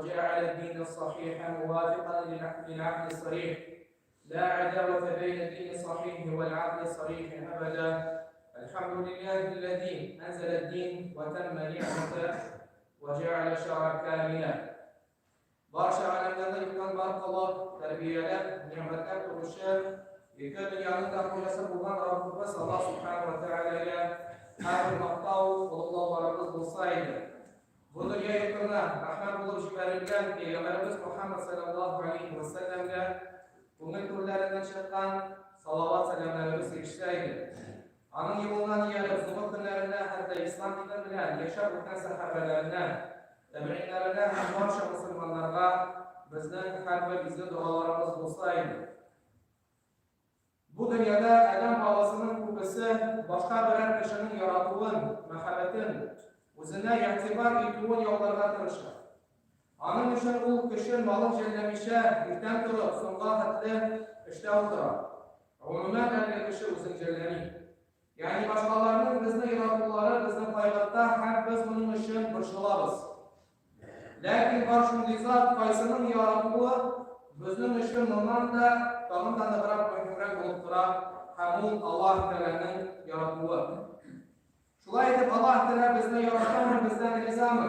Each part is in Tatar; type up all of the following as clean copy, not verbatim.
وجعل الدين الصحيح موافقا للعقل الصريح. لا عداوة بين الدين الصحيح والعقل الصريح أبدا. الحمد لله الذي أنزل الدين وتم نعمته وجعل شرع كاملا. Барча галәмнәрне юктан бар кылып, тәрбияләп, нигъмәтләп торучы, ике дөньяның да хуҗасы булган Раббыбыз Аллаһ Субхану ва Тәгаләгә һәрбер мактау, олуглауларыбыз булса иде. Бу дөнья йортына рәхмәт булып җибәрелгән Пәйгамбәребез Мухаммад саллаллаһу алейхи ва сәлләмгә күңел түрләреннән чыккан салават-сәламнәребез ирешсә иде. Аның юлыннан ияреп, соңгы көннәрендә хәтта ислам дине белән яшәп үткән сәхабәләренә, тәбигыйннәренә һәм барча мөселманнарга безнең һәрбер изге догаларыбыз булса иде. Бу дөньяда адәм баласының күбесе башка берәр кешенең яратуын, мәхәббәтен, үзенә игътибар итүен яуларга тырыша. Аның өчен ул көчен, малын жәлләмичә, иртән торып, соңга хәтле эштә утыра. Гомумән, әлеге кеше үзен жәлләми. Ягъни башкаларның безне яратулары безне кайгырта һәм без моның өчен борчылабыз. Ләкин бар шундый зат, кайсының яратуы безнең өчен моннан да тагын да ныграк мөһимрәк булып тора, һәм ул Аллаһ Тәгаләнең яратуы. Шулай итеп, Аллаһ Тәгалә безне яратамы, бездән ризамы?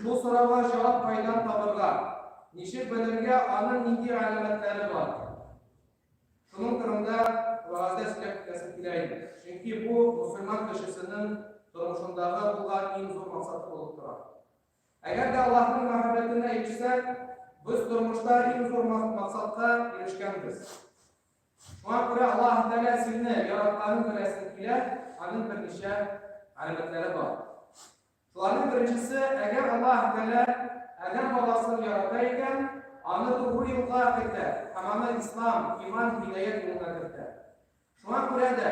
Шул сорауга җавап кайдан табырга? Ничек белергә, аның нинди галәмәтләре бар? Шуның турында вәгазьдә сөйләп китәсем килә иде. Чөнки бу мусульман кешесенең тормышындагы булган иң зур максаты булып тора. Әгәр дә Аллаһның мәхәббәтенә ирешсәк, без тормышта иң зур максатка ирешкәнбез. Шуңа күрә Аллаһ Тәгалә сине яратканын беләсең килә, аның берничә галәмәтләре бар. Шуларның беренчесе, әгәр Аллаһ Тәгалә адәм баласын ярата икән, аны тугры юлга кертә һәм аны ислам, иман, һидаять юлына кертә. Шуңа күрә дә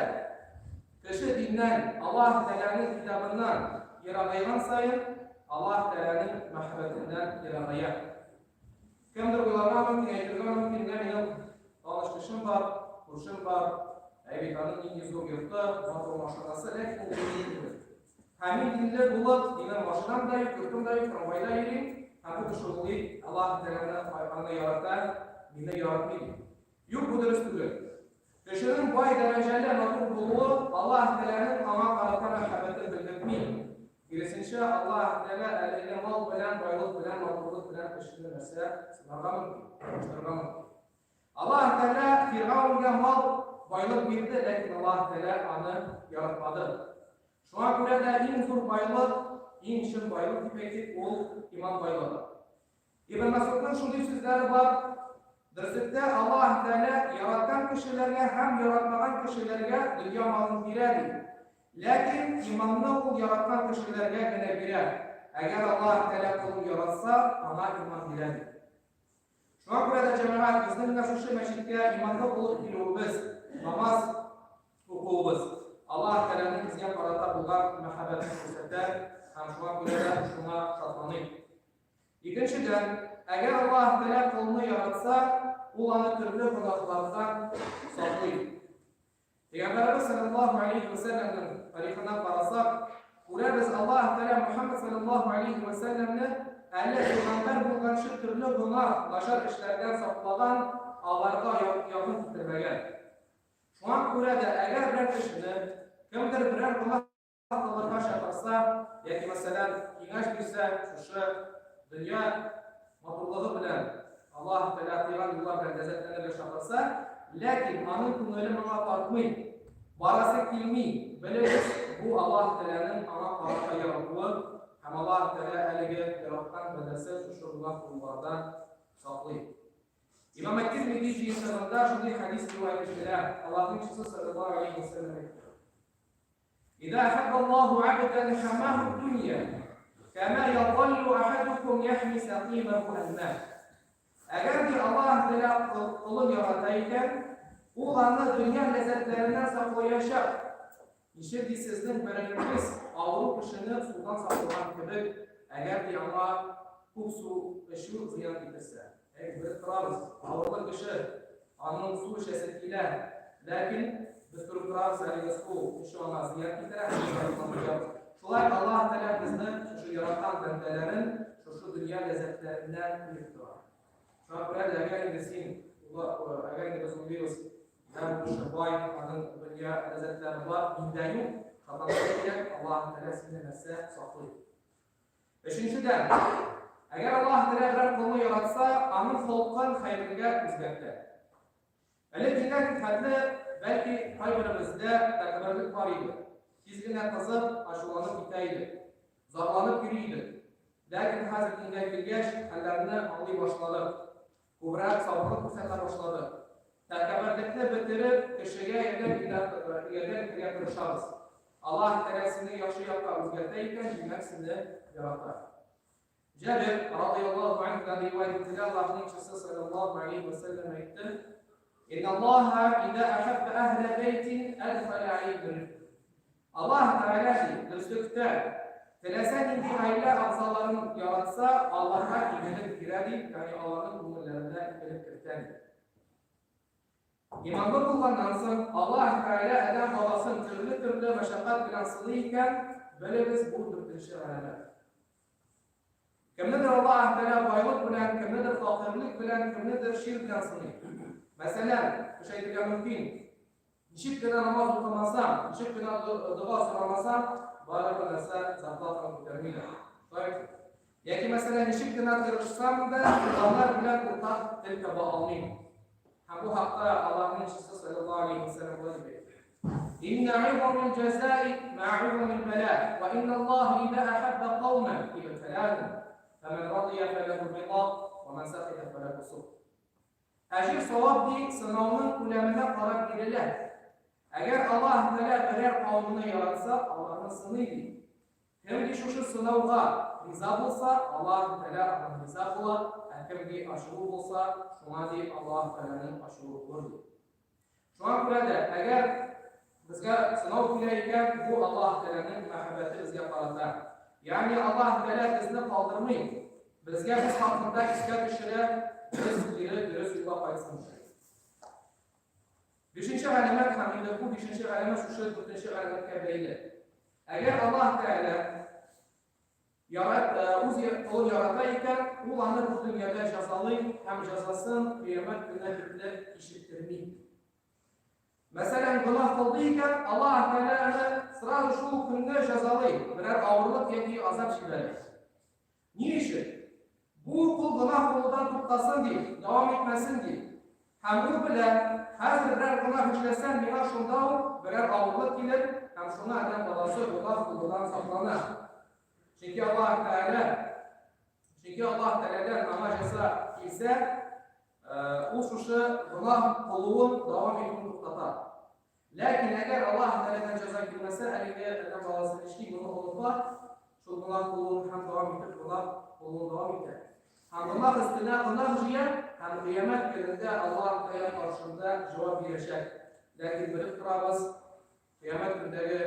кеше диннән, Аллаһ Тәгаләнең китабыннан ерагайган саен, Аллаһ Тәгаләнең мәхәббәтеннән ерагая. Кемдер уйларга мөмкин, әйтергә мөмкин, менә минем таныш кешем бар, күршем бар, ә бит аның нинди зур йорты, матур машинасы, ләкин ул динле түгел. Һәм мин динле булып, минем машинам да юк, йортым да юк, трамвайда йөрим, һәм бу кеше уйлый, Аллаһ Тәгаләне аны ярата, мине яратмый дип. Юк, бу дөрес түгел. Кешенең бай, дәрәҗәле, матур булуы Аллаһ Тәгаләнең аңа карата мәхәббәтен белдертми. Киресенчә, Аллаһ Тәгалә әлеге мал белән, байлык белән, матурлык белән кешене нәрсә сынарга мөмкин, алыштырырга мөмкин. Аллаһ Тәгалә Фиргавенгә мал, байлык бирде, ләкин Аллаһ Тәгалә аны яратмады. Шуңа күрә дә иң зур байлык, иң чын байлык дип әйтик, ул иман байлыгы. Ибн Мәсгудның шундый сүзләре бар, Дөреслектә Аллаһ Тәгалә яраткан кешеләргә һәм яратмаган кешеләргә дөнья малын бирә, ди. Ләкин иманны ул яраткан кешеләргә генә бирә. Әгәр Аллаһ Тәгалә колын яратса, аңа иман бирә, ди. Шуңа күрә дә, җәмәгать, безнең менә шушы мәчеткә иманлы булып килүебез, намаз укуыбыз Аллаһ Тәгаләнең безгә карата булган мәхәббәтен күрсәтә һәм шуңа күрә дә шуңа шатланыйк. Икенчедән, әгәр Аллаһ Тәгалә колны яратса, ул аны төрле гөнаһлардан саклый. Пәйгамбәребез саллаллаһу алейхи ва сәлләмнең тарихына карасак, күрәбез Аллаһ Тәгалә Мухаммад саллаллаһу алейхи ва сәлләмне әле пәйгамбәр булганчы төрле гөнаһ, начар эшләрдән саклаган, аларга якын китермәгән. Шуңа күрә дә, әгәр берәр кешене кемдер берәр гөнаһ кылырга чакырса, яки, мәсәлән, киңәш бирсә, шушы дөнья матурлыгы белән Аллаһ Тәгалә тыйган юллар белән ләззәтләнергә чакырса, ләкин аның күңеле моңа тартмый, барасы килми, белегез, бу Аллаһ Тәгаләнең аңа карата яратуы һәм Аллаһ Тәгалә әлеге яраткан бәндәсен шушы гөнаһ кылулардан саклый. Имам әт-Тирмизи җыентыгында шундый хәдис риваять ителә, Аллаһның илчесе саллаллаһу алейһи ва сәлләм әйтте. إذا أحب الله عبدا حماه الدنيا كما يظل أحدكم يحمي سقيمه الماء. Әгәр ди Аллаһ Тәгалә колын ярата икән, ул аны дөнья ләззәтләреннән саклаячак. Ничек ди сезнең берегез авыру кешене судан саклаган кебек, әгәр ди аңа күп су эчү зыян китерсә. Әй, белеп торабыз, авырлы кеше, аның су эчәсе килә, ләкин без күреп торабыз, әлеге су эчү аңа зыян китерә һәм без аны тыябыз. Шулай Аллаһ Тәгалә безне шушы яраткан бәндәләрен шушы дөнья дөнья ләззәтләреннән тыеп тора. Шуңа күрә дә, әгәр инде син, әгәр инде без уйлыйбыз, менә бу кеше бай, аның дөнья ләззәтләре бар, миндә юк, шатланырга кирәк, Аллаһ Тәгалә сине нәрсә саклый. Өченчедән, әгәр Аллаһ Тәгалә берәр колны яратса, аның холкын хәерлегә үзгәртә. Әле дигән хәтле, бәлки, кайберебездә тәкәбберлек бар иде. Тиз генә кызып, ачуланып китә идек. Зарланып йөри идек. Ләкин хәзер дингә килгәч, хәлләрне аңлый башладык. Күбрәк сабырлык күрсәтә башладык. Тәкәбберлекне бетереп, кешегә ярдәм итәргә тырышабыз. Аллаһ Тәгалә сине яхшы якка үзгәртә икән, димәк, сине ярата. Җабир, радыяллаһу анһудан риваять ителә, Аллаһның илчесе саллаллаһу алейһи ва сәлләм әйтте, Инналлаһа иза әхәббә әһлә бәйтин әдхәлә алейһим рифк. Аллаһ Тәгалә ди, дөреслектә, теләсә нинди гаилә әгъзаларын яратса, аларга игелек бирә ди, ягъни аларның күңелләренә игелек кертә ди. Иманлы булганнан соң, Аллаһ Тәгалә адәм баласын төрле-төрле мәшәкать белән сыный икән, белегез, бу дүртенче галәмәт. Кемнедер Аллаһ Тәгалә байлык белән, кемнедер фәкыйрьлек белән, кемнедер чир белән сыный. Мәсәлән, кеше әйтергә мөмкин, ничек кенә намаз укымасам, ничек кенә дога сорамасам, барыбер нәрсә зарплатаны күтәрмиләр. Шулай бит? Яки, мәсәлән, ничек кенә тырышсам да, туганнар белән уртак тел таба алмыйм. Һәм бу хакта Аллаһның илчесе саллаллаһу алейһи ва сәлләм болай дип әйтте. Инна гыйзамил җәзаи мә гыйзамил бәла, ва инна Аллаһа иза әхәббә каумән ибтәләһүм, фәмән радия фәләһү рида, ва мән сәхита фәләһү сух. Әҗер савап ди сынауның күләменә карап бирелә. Әгәр Аллаһ Тәгалә берәр кавымны яратса, аларны сыный ди. Кем ди шушы сынауга риза булса, Аллаһ Тәгалә аннан риза була, ә кем ди ачуы булса, шуңа ди Аллаһ Тәгаләнең ачуы булыр ди. Шуңа күрә дә, әгәр безгә сынау килә икән, бу Аллаһ Тәгаләнең мәхәббәте безгә карата. Ягъни Аллаһ Тәгалә безне калдырмый, безгә без хакында искә төшерә, без кире дөрес юлга кайтсын өчен. Бишенче галәмәт һәм инде бу бишенче галәмәт шушы дүртенче галәмәткә бәйле. Әгәр Аллаһ Тәгалә ярат, үз колын ярата икән, ул аны бу дөньяда җәзалый һәм җәзасын кыямәт көненә тикле кичектерми. Мәсәлән, гөнаһ кылды икән, Аллаһ Тәгалә аны сразу шул көнне җәзалый, берәр авырлык яки азап җибәрә. Ни өчен? Бу кул гөнаһ кылудан туктасын дип, дәвам итмәсен дип. Һәм ул белә, хәзер берәр гөнаһ эшләсәм, миңа шунда ук берәр авырлык килер, һәм шуңа адәм баласы гөнаһ кылудан саклана. Чөнки Аллаһ Тәгалә, чөнки Аллаһ Тәгаләдән аңа җәза килсә, ул шушы гөнаһ кылуын дәвам итүен туктата. Ләкин әгәр Аллаһ Тәгаләдән җәза килмәсә, әлеге адәм баласы нишли, моны оныта, шул гөнаһ кылуын һәм дәвам итеп гөнаһ кылуын дәвам итә. Һәм гөнаһ өстенә гөнаһ җыя һәм кыямәт көнендә Аллаһ Тәгалә каршында җавап бирәчәк. Ләкин белеп торабыз, кыямәт көндәге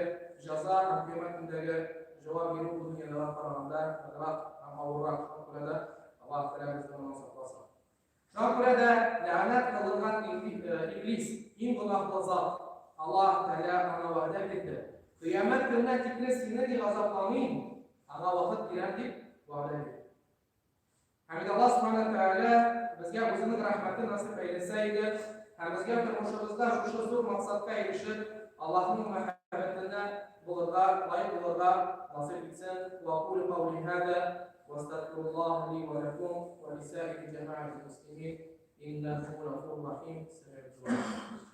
җәза һәм кыямәт көндәге җавап бирү бу дөньядагы караганда ныграк һәм авыррак. Шуңа күрә дә Аллаһ Тәгалә безне моннан сакласын. Шуңа күрә дә ләгънәт кылынган иблис, иң гөнаһлы зат, Аллаһ Тәгалә аңа вәгъдә бирде, Кыямәт көненә тикле сине ди газапламыйм, аңа вакыт бирәм дип вәгъдә бирде. Һәм инде Аллаһ Субхана Тәгалә безгә үзенең рәхмәтен насыйп әйләсә иде һәм безгә тормышыбызда шушы зур максатка ирешеп, Аллаһның мәхәббәтенә булырга, лаек булырга насыйп итсен. Ва кулю каули һада واستغفر الله لي ولكم ولسائر جماعة المسلمين إنه غفور رحيم. سميع الدعاء.